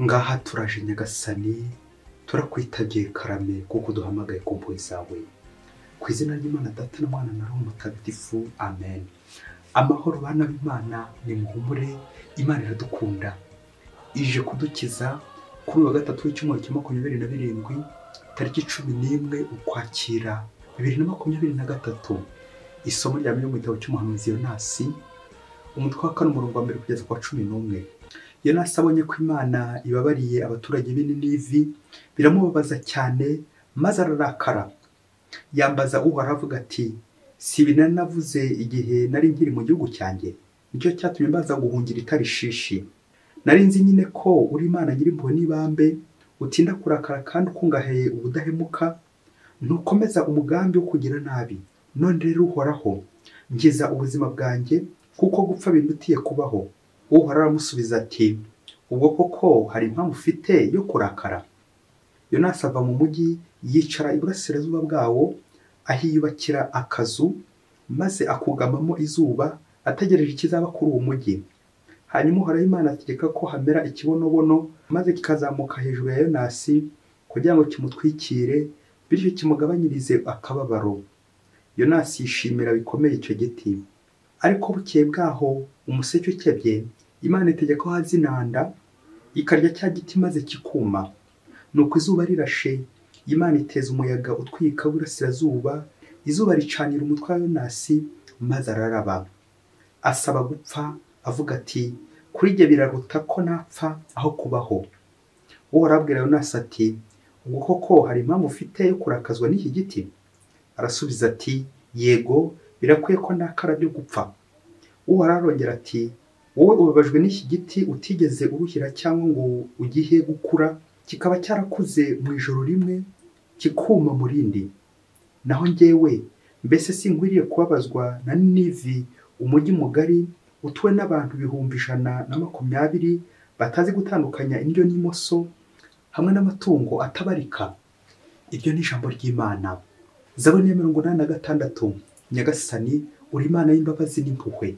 Ngaha turaje Nyagasani, turakwitabye karame kuko duhamagaye ku mpuhwe zawe. Ku izina ry'Imana Data na Mwana na Roho Mutagatifu, amen. Amahoro bana b'Imana, nimuhumure, Imana iradukunda. Ije kudukiza kuri wa gatatu w'icyumweru cya 27, tariki 11 Ukwakira 2023. Isomo rya mbere mu gitabo cy'umuhanuzi Yonasi, umutwe wa 4 umurongo wa 1 kugeza ku wa 11. Yonasi abonye ko Imana ibabariye abaturage b'i Ninivi, biramubabaza cyane, maze ararakara. Yambaza Uhoraho avuga ati: si ibi nari navuze igihe nari nkiri mu gihugu cyanjye, nicyo cyatumye mbaza guhungira i Tarishishi. Nari nzi nyine ko uri Imana nyir'impuhwe n'ibambe, utinda kurakara kandi ukungahaye ubudahemuka, ntukomeza umugambi wo kugira nabi. None rero Uhoraho, nkiza ubuzima bwanjye, kuko gupfa bindutiye kubaho. Uhoraho aramusubiza ati: ubwo koko hari impamvu ufite yo kurakara? Yonasi ava mu mujyi, yicara iburasirazuba bwawo, ahiyubakira akazu, maze akugamamo izuba, ategereje ikizaba kuri uwo mujyi. Hanyuma Uhoraho Imana ategeka ko hamera ikibonobono, maze kikazamuka hejuru ya Yonasi kugira ngo kimutwikire, bityo kimugabanyirize akababaro. Yonasi yishimira bikomeye icyo giti. Ariko bukeye bwaho umuseke ukebye, Imana itegeka ko haza inanda, ikarya cya giti maze kikuma. Nuko izuba rirashe, Imana iteza umuyaga utwika w'iburasirazuba, izuba ricanira umutwe wa Yonasi, maze araraba. Asaba gupfa, avuga ati: kuri jye biraruta ko napfa aho kubaho. Uhoraho abwira Yonasi ati: ubwo koko hari impamvu ufite yo kurakazwa n'iki giti? Arasubiza ati: yego, birakwiye ko nakara byo gupfa. Uhoraho arongera ati: wowe ubabajwe n'iki giti utigeze uruhira cyangwa ngo ugihe gukura, kikaba cyarakuze mu ijoro rimwe kikuma mu rindi. Naho njyewe, mbese sinkwiriye kubabazwa na Ninivi, umujyi mugari utuwe n'abantu 120,000 batazi gutandukanya indyo n'imoso, hamwe n'amatungo atabarika? Iryo ni ijambo ry'Imana. Zaburi ya 86. Nyagasani, uri Imana y'imbabazi n'impuhwe.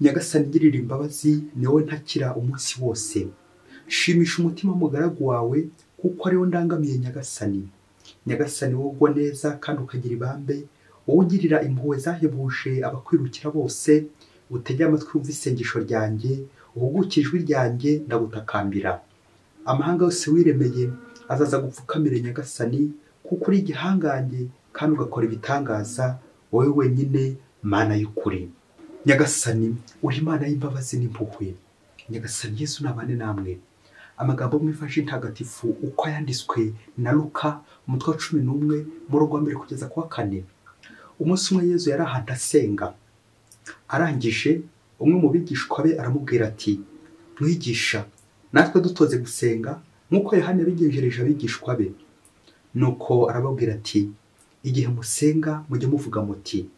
Nyagasani, ngirira imbabazi, ni wowe ntakira umunsi wose. Shimisha umutima w'umugaragu wawe, kuko ariwo ndangamiye Nyagasani. Nyagasani, wowe ugwa neza kandi ukagira ibambe, wowe ugirira impuhwe zahebuje abakwirukira bose, utege amatwi wumve isengesho ryanjye, uhuguke ijwi ryanjye ndagutakambira. Amahanga yose wiremeye azaza gupfukamira Nyagasani, kuko uri igihangange kandi ugakora ibitangaza, wowe wenyine Mana y'ukuri. Nyagasani, uri Imana y'imbabazi n'impuhwe. Nyagasani Yesu nabane namwe. Amagambo mu Ivanjiri ntagatifu uko yanditswe na Luka, umutwe wa 11, umurongo wa 1 kugeza ku wa 4. Umunsi umwe Yesu yari ahantu asenga. Arangije, umwe mu bigishwa be aramubwira ati: mwigisha, natwe dutoze gusenga nk'uko Yohana yabigenjereje abigishwa be. Nuko arababwira ati: igihe musenga mujye muvuga muti: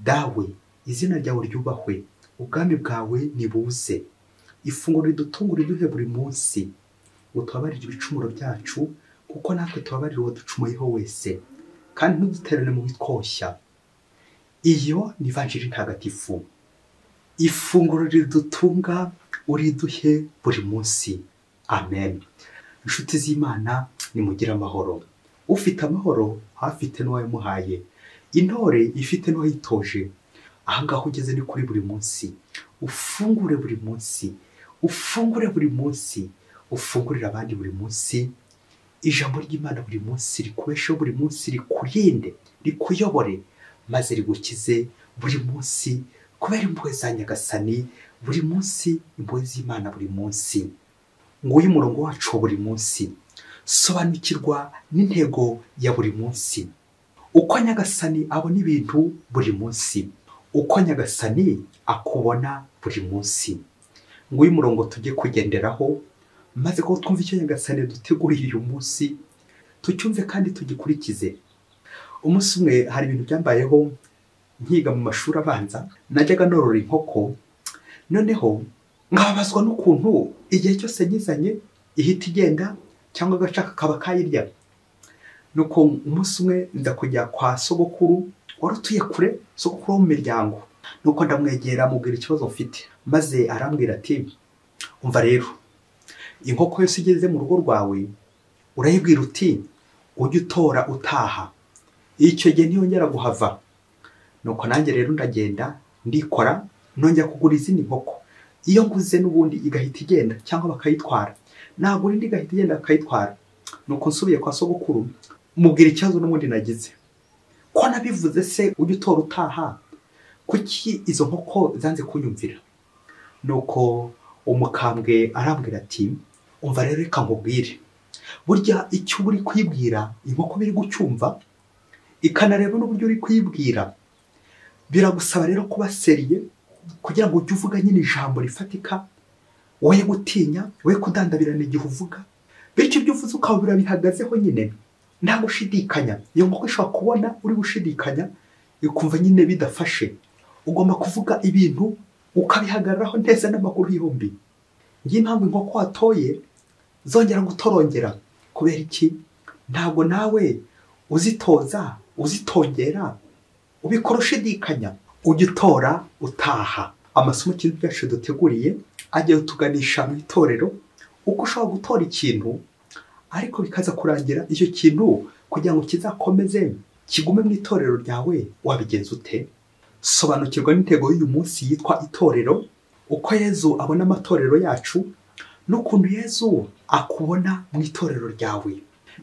Dawe, izina ryawe ryubahwe, ubwami bwawe nibuze, ifunguro ridutunga riduhe buri munsi, utubabarire ibicumuro byacu, kuko natwe tubabarira uwaducumuyeho wese, kandi ntuduterane mu bitwoshya. Iyo ni Ivanjiri ntagatifu. Ifunguro ridutunga uriduhe buri munsi. Amen. Inshuti z'Imana, nimugire amahoro. Ufite amahoro afite n'uwayamuhaye, intore ifite n'uwayitoje. Ahangaha ugeze ni kuri buri munsi. Ufungure buri munsi, ufungure buri munsi, ufungurire abandi buri munsi. Ijambo ry'Imana buri munsi rikubesheho buri munsi, rikurinde, rikuyobore, maze rigukize buri munsi, kubera impuhwe za Nyagasani buri munsi, impuhwe z'Imana buri munsi. Nguyu umurongo wacu wa buri munsi. Sobanukirwa n'intego ya buri munsi. Uko Nyagasani abona ibintu buri munsi, uko Nyagasani akubona buri munsi. Nguyu umurongo tujye kugenderaho, maze ko twumva icyo Nyagasani duteguriye uyu munsi, tucyumve kandi tugikurikize. Umunsi umwe hari ibintu byambayeho nkiga mu mashuri abanza, najyaga norora inkoko, noneho nkababazwa n'ukuntu igihe cyose nyizanye ihita igenda cyangwa agaca kakaba kayirya. Nuko umunsi umwe nza kujya kwa sogokuru wari utuye kure, sogokuru wo mu miryango. Nuko ndamwegera mubwira ikibazo mfite, maze arambwira ati: umva rero, Inkoko yose igeze mu rugo rwawe urayibwira uti ujye utora utaha, icyo gihe ntiyongera guhava. Nuko nanjye rero ndagenda ndikora, nongera kugura izindi nkoko. Iyo nguze n'ubundi igahita igenda cyangwa bakayitwara, nagura indi igahita igenda bakayitwara. Nuko nsubiye kwa sogokuru mubwira ikibazo n'ubundi nagize, ko nabivuze se ujye utora utaha, kuki izo nkoko zanze kunyumvira? Nuko umukambwe arambwira ati umva rero reka nkubwire, burya icyo uri kwibwira inkoko biri gucyumva ikanareba n'uburyo uri kwibwira. Biragusaba rero kuba seriye kugira ngo ujye uvuga nyine ijambo rifatika, woye gutinya, woye kudandabirana igihe uvuga, bityo ibyo uvuze ukaba bihagazeho nyine nta gushidikanya. Iyo nkoko ishobora kubona uri gushidikanya ikumva nyine bidafashe. Ugomba kuvuga ibintu ukabihagararaho neza n'amaguru yombi. Ngiye impamvu inkoko watoye zongera gutorongera kubera iki? Ntabwo nawe uzitoza uzitongera, ubikora ushidikanya. Ujye utora utaha. Amasomo yacu duteguriye ajya utuganisha mu itorero, uko ushobora gutora ikintu ariko bikaza kurangira icyo kintu kugira ngo kizakomeze kigume mu itorero ryawe, wabigenza ute? Sobanukirwa n'intego y'uyu munsi yitwa itorero, uko Yezu abona amatorero yacu n'ukuntu Yezu akubona mu itorero ryawe.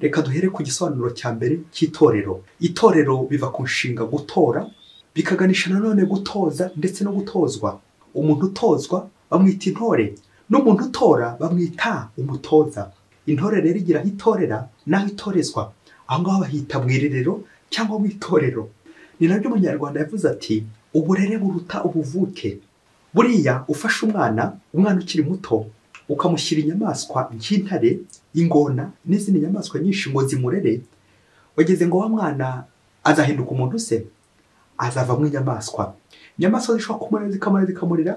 Reka duhere ku gisobanuro cya mbere cy'itorero. Itorero biva ku nshinga gutora, bikaganisha nanone gutoza ndetse no gutozwa. Umuntu utozwa bamwita intore, n'umuntu utora bamwita umutoza. Intore rero igira aho itorera n'aho itorezwa, aho ngaho bahita mu irerero cyangwa mu itorero. Ni nabyo umunyarwanda yavuze ati uburere buruta ubuvuke. Buriya ufashe umwana ukiri muto ukamushyira inyamaswa nk'intare, ingona n'izindi nyamaswa nyinshi ngo zimurere, wageze ngo wa mwana azahinduka umuntu se? Azavamo inyamaswa. Inyamaswa zishobora kumurera zikamurera zikamurera,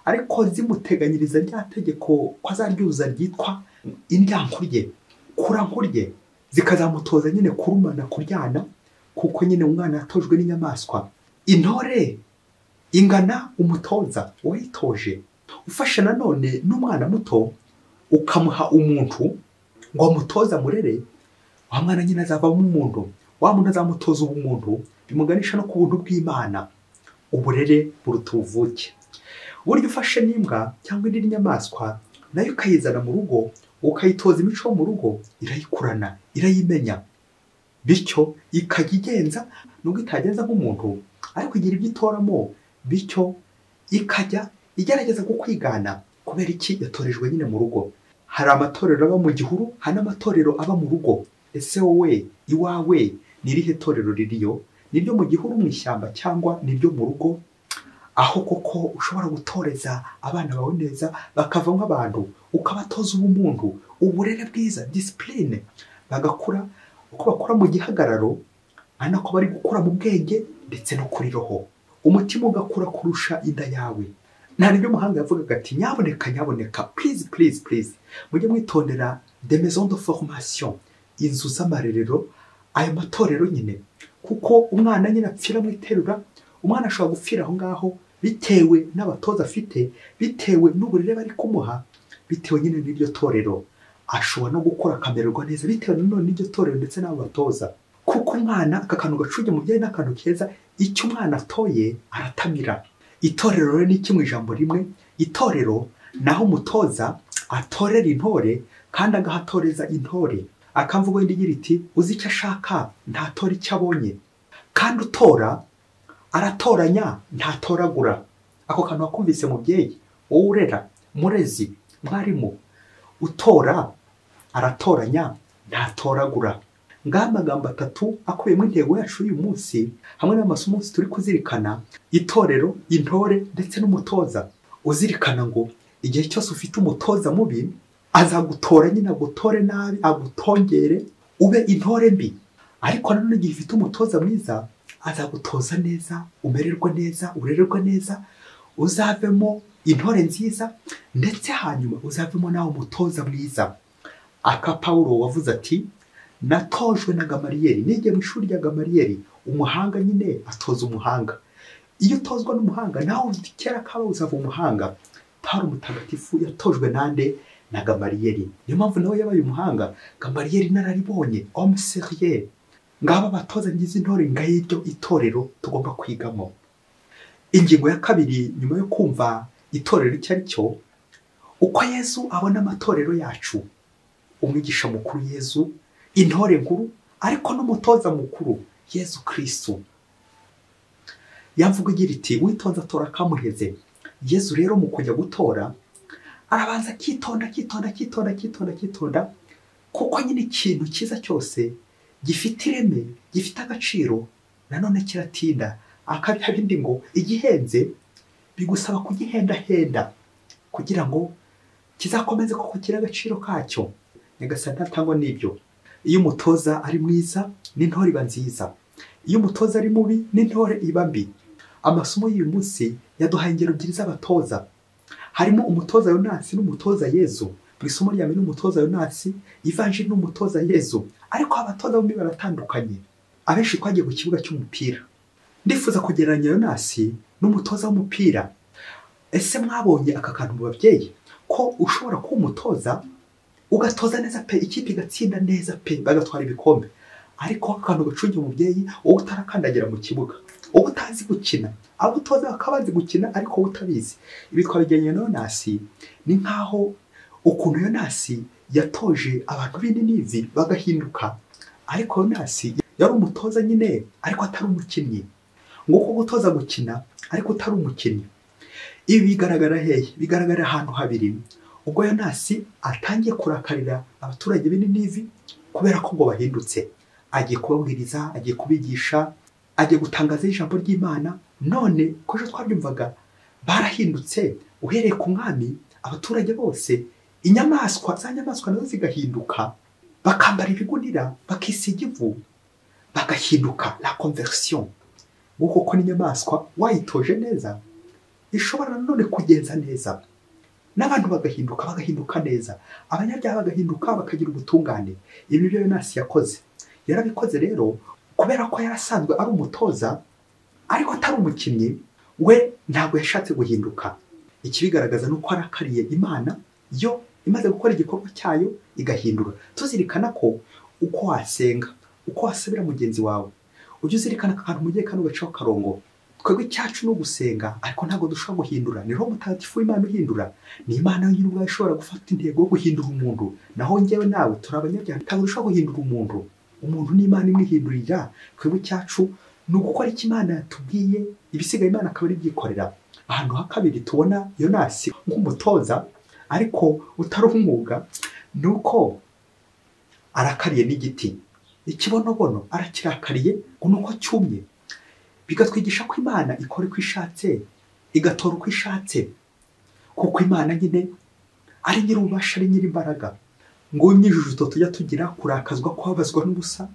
ariko zimuteganyiriza rya tegeko ko azaryuza ryitwa indyankurye, kurankurye, zikazamutoza nyine kurumana, kuryana, kuko nyine umwana yatojwe n'inyamaswa. Intore ingana umutoza wayitoje. Ufashe nanone n'umwana muto ukamuha umuntu ngo amutoze amurere, wa mwana nyine azavamo umuntu, wa muntu azamutoza ubumuntu, bimuganisha no ku buntu bw'Imana. Uburere buruta ubuvuke. Burya ufashe n'imbwa cyangwa indi nyamaswa nayo ukayizana mu rugo, ukayitoza imico mu rugo, irayikurana, irayimenya, bityo ikajya igenza nubwo itagenza nk'umuntu, ariko igira ibyo itoramo, bityo ikajya igerageza kukwigana. Kubera iki? Yatorejwe nyine mu rugo. Hari amatorero aba mu gihuru, hari n'amatorero aba mu rugo. Ese wowe iwawe ni irihe torero ririyo? Ni iryo mu gihuru mu ishyamba cyangwa ni iryo mu rugo? Aho koko ushobora gutoreza abana bawe neza bakavamo abantu, ukabatoza ubumuntu, uburere bwiza, discipline, bagakura uko bakura mu gihagararo, ari nako bari gukura mu bwenge ndetse no kuri roho. Umutima ugakura kurusha inda yawe. Nta nibyo umuhanga yavugaga ati nyaboneka nyaboneka, please please please, mujye mwitondera des maisons de formation, inzu z'amarerero, ayo matorero nyine, kuko umwana nyine apfira mu iterura. Umwana ashobora gupfira aho ngaho bitewe n'abatoza afite, bitewe n'uburere bari kumuha, bitewe nyine n'iryo torero. Ashobora no gukora akamererwa neza bitewe nanone n'iryo torero ndetse n'abo batoza. Kuko umwana aka kantu gacuge mu byaye n'akantu keza, icyo umwana atoye aratamira. Itorero rero ni kimwe ijambo rimwe, itorero naho umutoza atorera intore kandi agahatoreza intore. Akamvugo indi igira iti uzi icyo ashaka ntatora icyo abonye, kandi utora aratoranya ntatoragura. Ako kantu wakumvise mubyeyi, wowe urera, murezi, mwarimu, utora aratoranya ntatoragura. Ngaha amagambo atatu akubiyemo intego yacu y'uyu munsi hamwe n'amasomo turi kuzirikana: itorero, intore ndetse n'umutoza. Uzirikana ngo igihe cyose ufite umutoza mubi azagutora nyine, agutore nabi, agutongere, ube intore mbi. Ariko nanone igihe ufite umutoza mwiza azagutoza neza, umererwe neza, urererwe neza, uzavemo intore nziza, ndetse hanyuma uzavemo nawe umutoza mwiza. Aka Paulo wavuze ati natojwe na Gamariyeri, nigiye mu ishuri rya Gamariyeri. Umuhanga nyine atoza umuhanga. Iyo utozwa n'umuhanga nawe kera kaba uzava umuhanga. Paulo mutagatifu yatojwe nande? na Gamariyeri. Niyo mpamvu nawe yabaye umuhanga. Gamariyeri nararibonye, homme sérieux. Ngaba batoza ngize intore, ngayiryo itorero tugomba kwigamo. Ingingo ya kabiri, nyuma yo kumva itorero icyo ari cyo, uko Yezu abona amatorero yacu, umwigisha mukuru Yezu, intore nkuru, ariko n'umutoza mukuru Yezu Kristu. Yavuga igira iti witonze atora kamuheze. Yezu rero mu kujya gutora arabanza akitonda akitonda akitonda akitonda akitonda, kuko nyine ikintu cyiza cyose gifite ireme, gifite agaciro, nanone kiratinda. Akabya bindi ngo igihenze bigusaba kugihendahenda kugira ngo kizakomeze koko kire agaciro kacyo. Nyagasani ntatangwa n'ibyo. Iyo umutoza ari mwiza n'intore iba nziza, iyo umutoza ari mubi n'intore iba mbi. Amasomo y'uyu munsi yaduhaye ingero ebyiri z'abatoza, harimo umutoza Yonasi n'umutoza Yezu. Mu isomo rya mbere n'umutoza Yonasi, ivanjiri n'umutoza Yezu, ariko abatoza bombi baratandukanye. Abenshi twagiye ku kibuga cy'umupira. Ndifuza kugereranya Yonasi n'umutoza w'umupira. Ese mwabonye aka kantu mu babyeyi, ko ushobora kuba umutoza ugatoza neza pe, ikipe igatsinda neza pe, bagatwara ibikombe, ariko akantu gacungira umubyeyi wowe utarakandagira mu kibuga, wowe utazi gukina, abo utoza bakaba bazi gukina ariko wowe utabizi. Ibi twabigereranya na Yonasi. Ni nkaho ukuntu Yonasi yatoje abantu b'Ininivi bagahinduka, ariko Yonasi yari umutoza nyine ariko atari umukinnyi. Nguko gutoza gukina ariko utari umukinnyi. Ibi bigaragara hehe? Bigaragara ahantu habiri. Ubwo Yonasi atangiye kurakarira abaturage b'Ininivi kubera ko ngo bahindutse, agiye kubabwiriza, agiye kubigisha, agiye gutangaza ijambo ry'Imana. None ko ejo twabyumvaga barahindutse, uhereye ku mwami, abaturage bose, inyamaswa za nyamaswa nazo zigahinduka, bakambara ibigunira, bakisiga ivu, bagahinduka. La conversion. Nguko ko n'inyamaswa wayitoje neza ishobora nanone kugenza neza, n'abantu bagahinduka, bagahinduka neza, abanyabyaha bagahinduka, bakagira ubutungane. Ibi byo Yonasi yakoze, yarabikoze rero kubera ko yarasanzwe ari umutoza ariko atari umukinnyi. We ntabwo yashatse guhinduka. Ikibigaragaza nuko arakariye Imana yo imaze gukora igikorwa cyayo igahindura. Tuzirikana ko uko wasenga, uko wasabira mugenzi wawe, ujye uzirikana akantu mugiye kano gacaho karongo. Twebwe icyacu no gusenga, ariko ntabwo dushobora guhindura. Ni Roho Mutagatifu w'Imana uhindura. Ni Imana yonyine ubwayo ishobora gufata intego yo guhindura umuntu. Naho njyewe nawe turi abanyabyaha, ntabwo dushobora guhindura umuntu. Umuntu ni Imana imwihindurira. Twebwe icyacu ni ugukora icyo Imana yatubwiye, ibisigaye Imana akaba ari ibyikorera. Ahantu ha kabiri tubona Yonasi nk'umutoza ariko utari umwuga, ni uko arakariye n'igiti. Ikibonobono arakirakariye ngo nuko cyumye. Bigatwigisha ko Imana ikora uko ishatse, igatora uko ishatse, kuko Imana nyine ari nyir'ububasha, ari nyir'imbaraga. Ngo imyijujuto tujya tugira, kurakazwa, kubabazwa n'ubusa,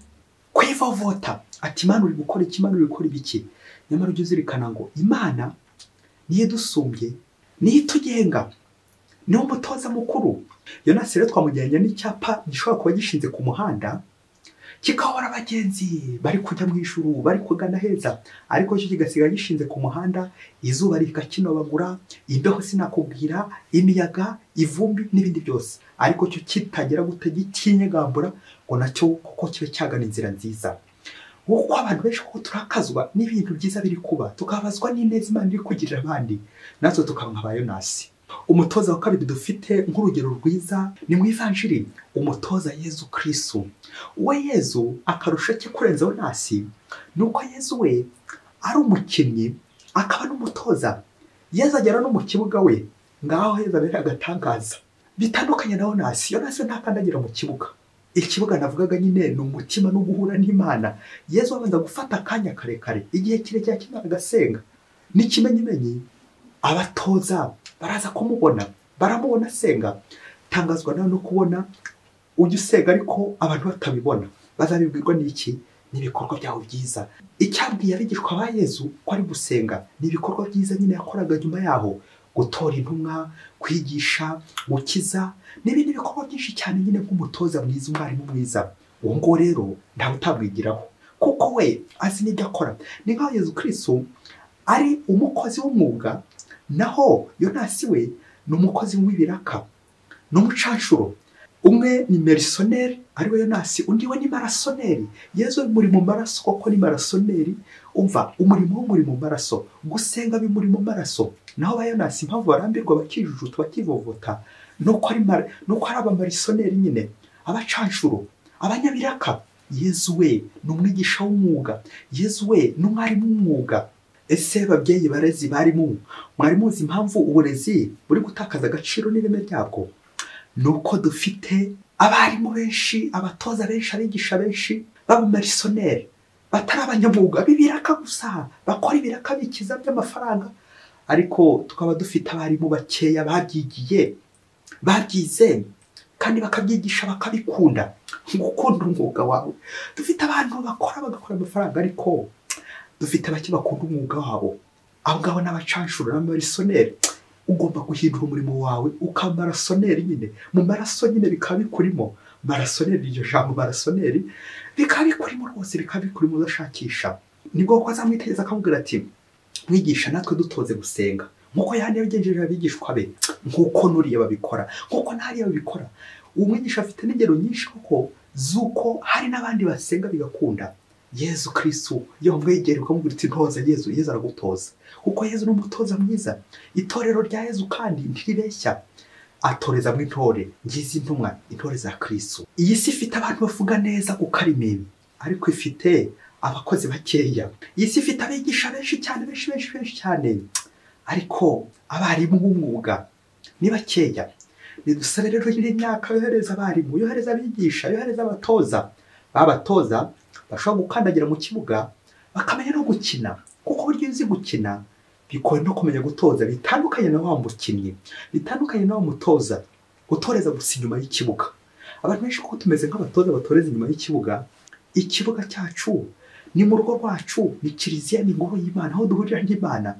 kwivovota, ati Imana uri gukora iki, Imana uri gukora ibiki. Nyamara ujye uzirikana ngo Imana niyo idusumbye, niyo itugenga, niyo umutoza mukuru. Yonasi rero twamugereranya n'icyapa gishobora kuba gishinze ku muhanda, kikabura abagenzi bari kujya mu ijuru, bari kugana heza, ariko cyo kigasigara gishinze ku muhanda, izuba rikakinobagura, imbeho sinakubwira, imiyaga, ivumbi n'ibindi byose, ariko cyo kitagera gute, gikinyegambura ngo nacyo kuko kibe cyagana inzira nziza. Kuko abantu benshi kuko turakazwa n'ibintu byiza biri kuba, tukabazwa n'ineza Imana iri kugirira abandi, natwe tukaba nka ba Yonasi. Umutoza wa kabiri dufite nk'urugero rwiza ni mu ivanjiri, umutoza Yezu Kristu. We Yezu akarusho ke kurenza Yonasi nuko Yezu we ari umukinnyi akaba n'umutoza. Yezu agera no mu kibuga we, ngaho Yezu abera agatangaza. Bitandukanye na Yonasi. Yonasi ntakandagira mu kibuga. Ikibuga navugaga nyine ni umutima no guhura n'Imana. Yezu abanza gufata akanya karekare, igihe kirekire cy'Imana agasenga. N'ikimenyimenyi abatoza baraza kumubona, baramubona asenga. Tangazwa nawe no kubona ujya usenga ariko abantu batabibona. Bazabibwirwa n'iki? N'ibikorwa byawe byiza. Icyabwiye abigishwa ba Yezu ko ari gusenga ni ibikorwa byiza nyine yakoraga nyuma yaho, gutora intumwa, kwigisha, gukiza n'ibindi bikorwa byinshi cyane nyine nk'umutoza mwiza, umwarimu mwiza. Uwo ngo rero ntawe utabwigiraho, kuko we azi n'ibyo akora. Ni nkaho Yezu Kristu ari umukozi w'umwuga, naho Yonasi we ni umukozi w'ibiraka. Ni umucanshuro. Umwe ni merisoneri ariwe Yonasi, undi we ni marasoneri. Yezu muri mu maraso koko ni marasoneri. Umva, umurimo wo muri mu maraso, gusenga bimuri mu maraso. Naho ba Yonasi impamvu barambirwa bakijujuta bakivovota nuko ari abamarisoneri nyine, abacanshuro, abanyabiraka. Yezu we ni umwigisha w'umwuga, Yezu we ni umwarimu w'umwuga. Ese babyeyi barezi barimu, mwari muzi impamvu uburezi buri gutakaza agaciro n'ireme ryabwo? Nuko dufite abarimu benshi, abatoza benshi, abigisha benshi b'abamarisoneri batari abanyamwuga, b'ibiraka gusa, bakora ibiraka bikiza by'amafaranga. Ariko tukaba dufite abarimu bakeya babyigiye, babyize kandi bakabyigisha bakabikunda, gukunda umwuga wawe. Dufite abantu bakora bagakora amafaranga, ariko dufite bake bakunda umwuga wabo. Abo ngabo n'abacanshuro n'abamarisoneri. Ugomba guhindura umurimo wawe ukaba marasoneri nyine, mu maraso nyine bikaba bikurimo. Marasoneri, iryo jambo marasoneri bikaba bikurimo rwose, bikaba bikurimo udashakisha. Nibwo ko azamwitegereza akamubwira ati mwigisha natwe dutoze gusenga nkuko Yohana yabigenjeje abigishwa be, nkuko nuriya babikora, nkuko ntariya babikora. Uwo mwigisha afite n'ingero nyinshi koko z'uko hari n'abandi basenga bigakunda. Yezu Kristu iyo wamwegera ukamubwira uti ntoza Yezu, Yezu aragutoza, kuko Yezu ni umutoza mwiza. Itorero rya Yezu kandi ntiribeshya, atorezamo intore ngizi intumwa, intore za Kristu. Iyi si ifite abantu bavuga neza ku karimi, ariko ifite abakozi bakeya. Iyi si ifite abigisha benshi cyane, benshi benshi benshi cyane, ariko abarimu b'umwuga ni bakeya. Nidusabe rero imyaka yohereza abarimu, yohereza abigisha, yohereza abatoza. Babatoza bashobora gukandagira mu kibuga bakamenya no gukina, kuko buryo uzi gukina bikora no kumenya gutoza bitandukanye na wa mukinnyi, bitandukanye na wa mutoza utoreza gusa inyuma y'ikibuga. Abantu benshi kuko tumeze nk'abatoza batoreza inyuma y'ikibuga. Ikibuga cyacu ni mu rugo rwacu, ni kiliziya, ni ingoro y'Imana, aho duhurira n'Imana.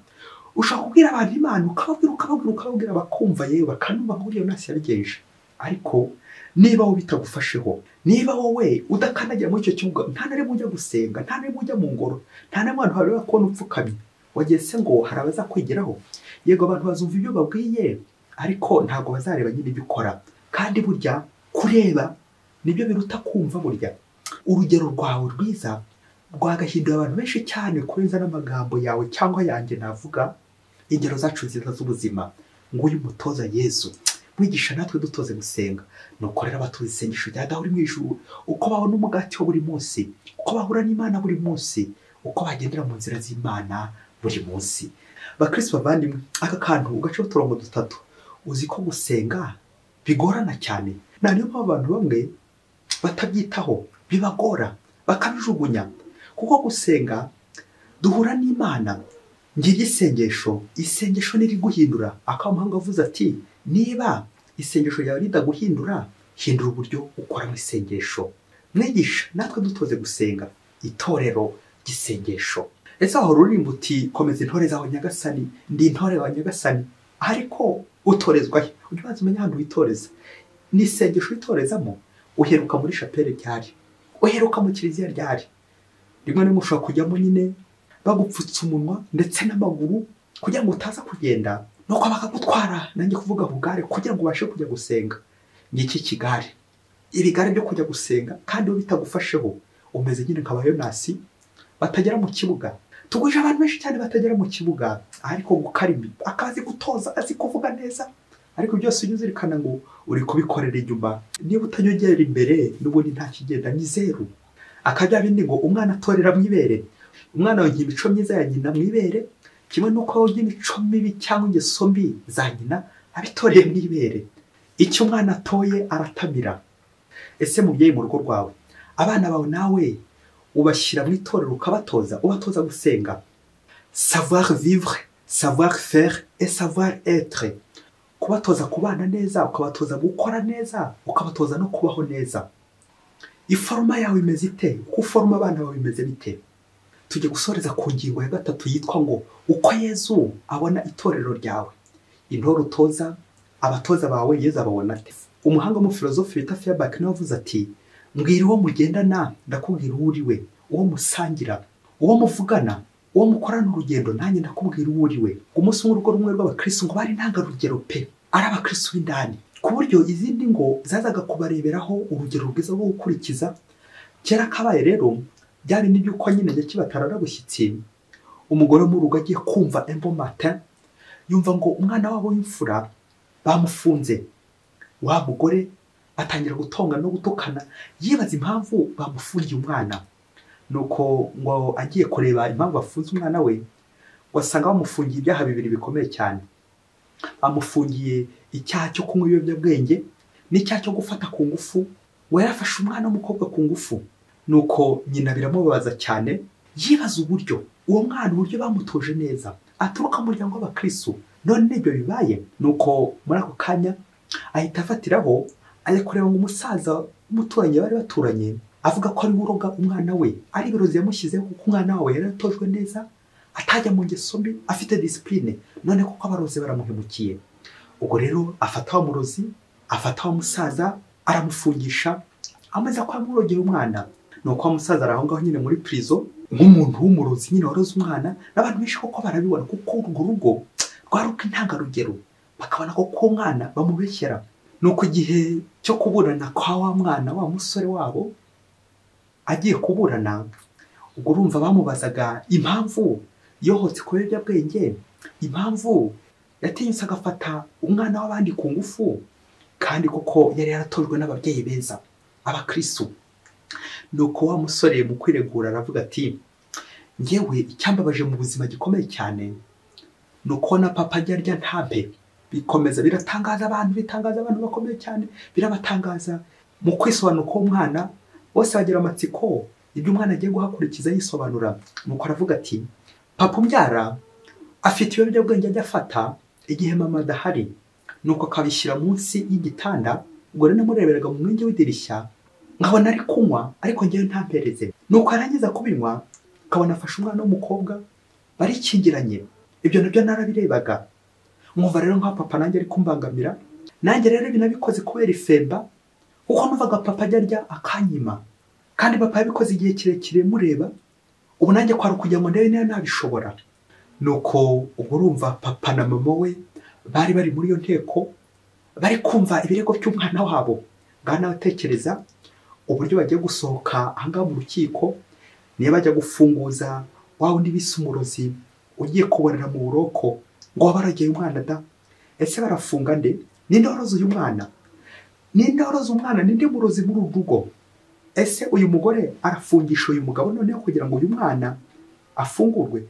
Ushobora kubwira abantu Imana, ukababwira ukababwira ukababwira, bakumva yewe bakanumva ngo Yonasi yabigenje. Ariko niba wowe bitagufasheho, niba wowe udakandagira muri icyo kibuga, nta na rimwe ujya gusenga, nta na rimwe ujya mu ngoro, nta na rimwe abantu bareba kubona upfukamye, wageze ngo hari abazakwigiraho. Yego abantu bazumva ibyo babwiye, ariko ntabwo bazareba nyine ibyo ukora. Kandi burya kureba nibyo biruta kumva. Burya urugero rwawe rwiza rwagahindura abantu benshi cyane kurenza n'amagambo yawe cyangwa yanjye navuga. Ingero zacu nziza z'ubuzima, nguyu mutoza Yezu mwigisha natwe dutoze gusenga. Nuko rero abatuze isengesho rya Dawe uri mu ijuru, uko babona umugati wa buri munsi, uko bahura n'Imana buri munsi, uko bagendera mu nzira z'Imana buri munsi. Bakristo bavandimwe, aka kantu ugaca uturongo dutatu. Uzi ko gusenga bigorana cyane, na niyo mpamvu abantu bamwe batabyitaho, bibagora bakabijugunya. Kuko gusenga duhura n'Imana. Ngira isengesho, isengesho niriguhindura. Akamuhanga avuze ati niba isengesho ryawe ridaguhindura, hindura uburyo ukora mu isengesho. Mwigisha natwe dutoze gusenga, itorero ry'isengesho. Ese aho ruririmba uti komeza intore zawe Nyagasani, ndi intore wa Nyagasani, ariko utorezwa he? Ujye ubanza umenya ahantu witoreza. Ni isengesho witorezamo? Uheruka muri chapelle ryari? Uheruka mu kiliziya ryari? Rimwe na rimwe ushobora kujyamo nyine bagupfutse umunwa ndetse n'amaguru kugira ngo utaza kugenda, nuko bakagutwara, nanjye kuvuga bugare, kugira ngo ubashe kujya gusenga. Ngiki kigare, ibigare byo kujya gusenga, kandi iyo bitagufasheho umeze nyine nka ba Yonasi batagera mu kibuga. Tuguje abantu benshi cyane batagera mu kibuga, ariko gukarimi akazi gutoza, azi kuvuga neza, ariko byose ujye uzirikana ngo uri kubikorera inyuma. Niba utanyongera imbere n'ubundi nta kigenda, ni zeru. Akajya bindi ngo umwana atorera mu ibere. Umwana yonka imico myiza ya nyina mu ibere, kimwe n'uko yonka imico mibi cyangwa ingeso mbi za nyina abitoreye mu ibere. Icyo umwana atoye aratamira. Ese mubyeyi mu rugo rwawe, abana bawe nawe ubashyira mu itorero ukabatoza, ubatoza gusenga? Savoir vivre, savoir faire et savoir être. Kubatoza kubana neza, ukabatoza gukora neza, ukabatoza no kubaho neza. Iforoma yawe imeze ite? Uko uforoma abana bawe bimeze bite? Tujye gusoreza ku ngingo ya gatatu yitwa ngo uko Yezu abona itorero ryawe. Intore utoza, abatoza bawe Yezu ababona ate? Umuhanga w'umufilozofi bita Feuerbach niwe wavuze ati mbwira uwo mugendana ndakubwira uwo uri we, uwo musangira, uwo muvugana, uwo mukorana urugendo nanjye ndakubwira uwo uri we. Umunsi umwe urugo rumwe rw'abakristo ngo bari intangarugero pe, ari abakristo b'indani. ku buryo izindi ngo zazaga kubareberaho urugero rwiza rwo gukurikiza. Kera kabaye rero bya bindi by'uko nyine nyakibatarara bushyitsi, umugore wo mu rugo agiye kumva un bon matin yumva ngo umwana wabo w'imfura bamufunze. Wa mugore atangira gutonga no gutukana, yibaza impamvu bamufungiye umwana. Nuko ngo agiye kureba impamvu bafunze umwana we, wasanga bamufungiye ibyaha bibiri bikomeye cyane. Bamufungiye icyaha cyo kunywa ibiyobyabwenge n'icyaha cyo gufata ku ngufu. We yarafashe umwana w'umukobwa ku ngufu. Nuko nyina biramubabaza cyane, yibaza uburyo uwo mwana, uburyo bamutoje neza, aturuka mu muryango w'abakristu, none n'ibyo bibaye. Nuko muri ako kanya ahita afatiraho ajya kureba ngo umusaza w'umuturanyi bari baturanye, avuga ko ari we uroga umwana we, ari ibirozi yamushyizeho, kuko umwana wawe yari yaratojwe neza, atajya mu ngeso mbi, afite discipline, none kuko abarozi baramuhemukiye. Ubwo rero afata wa murozi, afata wa musaza, aramufungisha, amaze ko yamurogera umwana. Nuko wa musaza ari aho ngaho nyine muri prison nk'umuntu w'umurozi nyine waroze umwana. N'abantu benshi koko barabibona, kuko urwo rugo rwari urw'intangarugero, bakabona ko uwo mwana bamubeshyera. Nuko igihe cyo kuburana kwa wa mwana wa musore wabo agiye kuburana, ubwo urumva bamubazaga impamvu yohotse ku biyobyabwenge, impamvu yatinyutse agafata umwana w'abandi ku ngufu, kandi koko yari yaratojwe n'ababyeyi beza abakristu. Nuko wa musore mu kwiregura aravuga ati: "Ngewe icyambabaje mu buzima gikomeye cyane ni ukubona papa ajya arya ntampe." Bikomeza biratangaza abantu, bitangaza abantu bakomeye cyane, birabatangaza. Mu kwisobanura k'umwana, bose bagira amatsiko ibyo umwana agiye guhakurikiza yisobanura. Nuko aravuga ati: "Papa umbyara afite ibiyobyabwenge ajya afata igihe mama adahari, nuko akabishyira munsi y'igitanda. Ubwo rero namureberaga mu mwenge w'idirishya nkabona ari kunywa, ariko ngewe ntampereze. Nuko yarangiza kubinywa nkabona afashe umwana w'umukobwa barikingiranye. Ibyo nabyo narabirebaga, nkumva rero nka papa nanjye ari kumbangamira. Nanjye rero ibi nabikoze kubera ifemba, kuko numvaga papa ajya arya akanyima, kandi papa yabikoze igihe kirekire mureba. Ubu nanjye kwari ukugira ngo ndebe niba nabishobora." Nuko ubwo urumva papa na mama we bari bari muri iyo nteko, bari kumva ibirego by'umwana wabo. Ngaho nawe tekereza uburyo bagiye gusohoka ahangaha mu rukiko, niba bajya gufunguza wa wundi bise umurozi ugiye kuborera mu buroko ngo wabarogeye umwana da. Ese barafunga nde? Ninde waroze uyu mwana? Ninde waroze umwana? Ninde murozi muri uru rugo? Ese uyu mugore arafungisha uyu mugabo noneho kugira ngo uyu mwana afungurwe?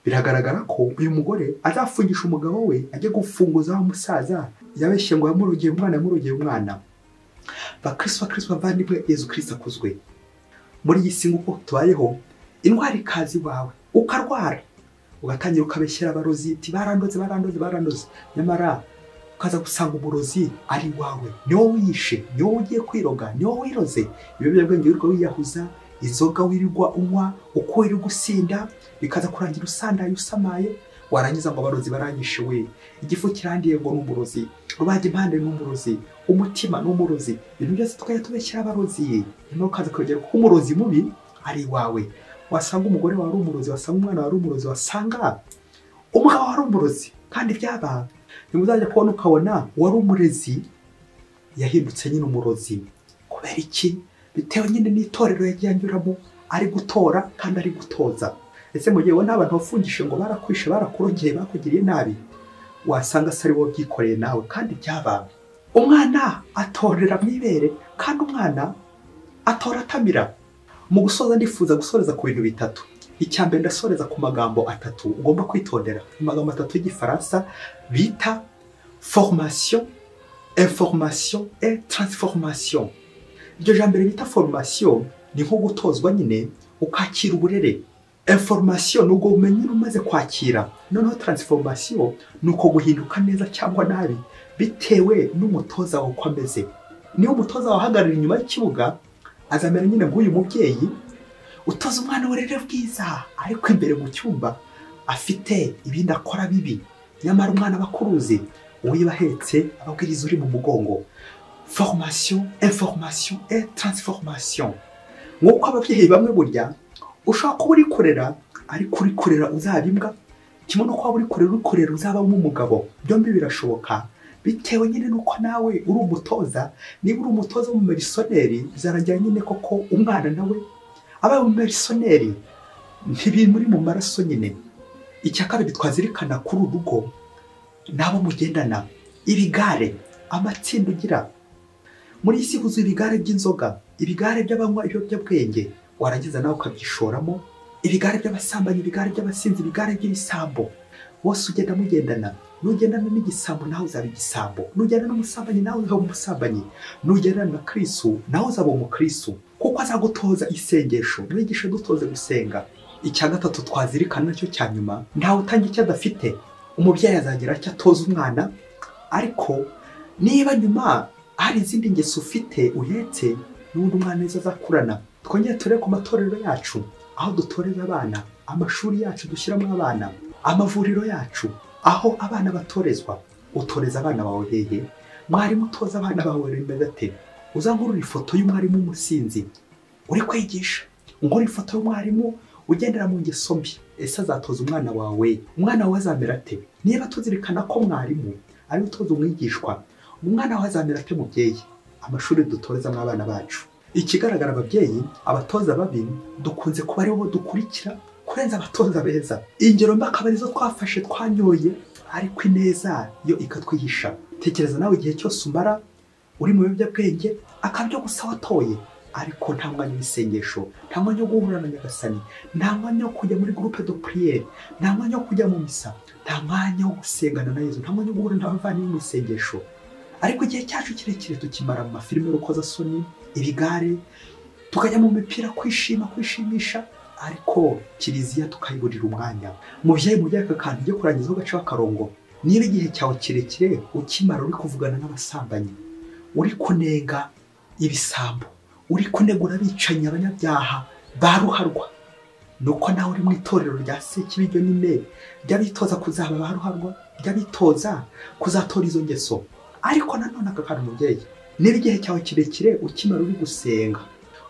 Biragaragara ko uyu mugore azafungisha umugabo we ajye gufunguza wa musaza yabeshye ngo yamurogeye umwana, yamurogeye umwana. Bakristo, bakristo bavandimwe, Yezu Kristo akuzwe. Muri iyi si nguko tubayeho, indwara ikaza iwawe ukarwara, ugatangira ukabeshyera abarozi ati: "Barandoze, barandoze, barandoze." Nyamara ukaza gusanga umurozi ari iwawe, ni wowe wiyishe, ni wowe ugiye kwiroga, ni wowe wiroze. Ibiyobyabwenge wirirwa wiyahuza, inzoga wirirwa unywa, uko wirirwa usinda, bikaza kurangira usandaye, usamaye. Warangiza ngo: "Abarozi baranyishe we, igifu kirandiye ngo ni umurozi, rubaga impande ni umurozi, umutima ni umurozi." Ibintu byose tukajya tubeshyira abarozi. Nyuma ukaza ukongera ko umurozi mubi ari iwawe. Wasanga umugore wawe ari umurozi, wasanga umwana wawe ari umurozi, wasanga umugabo wawe ari umurozi. Kandi byaba ntimuzajya kubona ukabona uwari umurezi yahindutse nyine umurozi. Kubera iki? Bitewe nyine n'itorero yagiye anyuramo, ari gutora kandi ari gutoza. Ese mu gihe ubona abantu bafungishije ngo barakwishe, barakurogeye, bakugiriye nabi, wasanga se ari wowe ubyikoreye nawe? Kandi byaba umwana atorera mu ibere, kandi umwana atora atamira. Mu gusoza, ndifuza gusoreza ku bintu bitatu. Icya mbere, ndasoreza ku magambo atatu ugomba kwitondera, amagambo atatu y'igifaransa bita formation, information et transformation. Iryo jambo bita formation ni nko gutozwa nyine, ukakira uburere. Information ni ubwo bumenyi umaze kwakira. Noneho transformation ni uko guhinduka neza cyangwa nabi bitewe n'umutoza wawe uko ameze. Niba umutoza wawe ahagarara inyuma y'ikibuga, azamera nyine nk'uyu mubyeyi utoza umwana uburere bwiza, ariko imbere mu cyumba afite ibindi akora bibi. Nyamara umwana aba akuruzi, uwo ahetse ababwiriza uri mu mugongo. Formation, information et transformation. Nk'uko ababyeyi bamwe burya ushobora kuba uri kurera, ariko uri kurera uzaba imbwa, kimwe no kuba uri kurera, uri kurera uzabamo umugabo. Byombi birashoboka. Bitewe nyine nuko nawe uri umutoza. Niba uri umutoza w'umumerisoneri, bizarangira nyine koko umwana nawe abaye umumerisoneri, ntibimuri mu maraso nyine. Icya kabiri twazirikana kuri uru rugo nabo mugendana, ibigare, amatsinda ugira muri iyi si huzuye ibigare by'inzoga, ibigare by'abanywa ibiyobyabwenge, warangiza nawe ukabyishoramo, ibigare by'abasambanyi, ibigare by'abasinzi, ibigare by'ibisambo, bose ugenda mugendana. Nugendana n'igisambo nawe uzaba igisambo, nugendana n'umusambanyi nawe uzaba umusambanyi, nugendana na Kristo nawe uzaba umukristo, kuko azagutoza isengesho. Mwigishe dutoze gusenga. Icya gatatu twazirikana nacyo cya nyuma, ntawe utanga icyo adafite. Umubyeyi azagira icyo atoza umwana, ariko niba nyuma hari izindi ngeso ufite uhetse, n'undi umwana neza azakurana. Twongere turebe ku matorero yacu, aho dutoreza abana, amashuri yacu dushyiramo abana, amavuriro yacu, aho abana batorezwa. Utoreza abana bawe hehe? Mwarimu utoza abana bawe rimeze ate? Uzangurura ifoto y'umwarimu w'umusinzi uri kwigisha, ngura ifoto y'umwarimu ugendera mu ngeso mbi. Ese azatoza umwana wawe? Umwana wawe azamera ate? Niba tuzirikana ko mwarimu ari utoza umwigishwa, umwana wawe azamera ate mubyeyi? Amashuri dutorezamo abana bacu. Ikigaragara, ababyeyi, abatoza babi dukunze kuba aribo dukurikira kurenza abatoza beza. Ingero mbi akaba arizo twafashe twanyoye, ariko ineza yo ikatwihisha. Tekereza nawe igihe cyose umara uri mu biyobyabwenge, akabyo gusa watoye, ariko nta mwanya w'isengesho, nta mwanya wo guhura na Nyagasani, nta mwanya wo kujya muri groupe de prière, nta mwanya wo kujya mu misa, nta mwanya wo gusengana na Yezu, nta mwanya wo guhura n'abavandimwe mu isengesho. Ariko igihe cyacu kirekire tukimara mu mafilime y'urukozasoni, ibigare, tukajya mu mipira kwishima, kwishimisha, ariko kiliziya tukayiburira umwanya. Mubyeyi, mubyeyi, aka kantu ujye kurangizaho gace akarongo. Niba igihe cyawe kirekire ukimara uri kuvugana n'abasambanyi, uri kunenga ibisambo, uri kunegura abicanyi, abanyabyaha ba ruharwa, nuko nawe uri mu itorero rya Sekibiryo nyine ry'abitoza kuzaba ba ruharwa, ry'abitoza kuzatora izo ngeso. Ariko nanone aka kantu mubyeyi, niba igihe cyawe kirekire ukimara uri gusenga,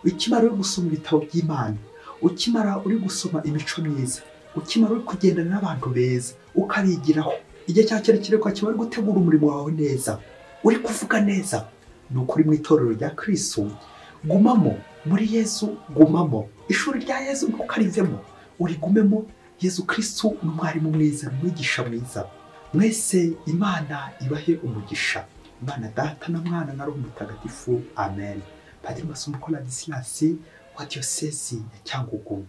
ukimara uri gusoma ibitabo by'Imana, ukimara uri gusoma imico myiza, ukimara uri kugendana n'abantu beza ukabigiraho, igihe cyawe kirekire ukakimara uri gutegura umurimo wawe neza, uri kuvuga neza, ni ukuri mu itorero rya Kristo gumamo, muri Yesu gumamo, ishuri rya Yesu ntukarivemo, urigumemo. Yesu Kristo ni umwarimu mwiza, umwigisha mwiza. Mwese Imana ibahe umugisha. Imana Data na Mwana na Roho Mutagatifu. Amen. Padiri Masumbuko Ladislas wa Diyosezi ya Cyangugu.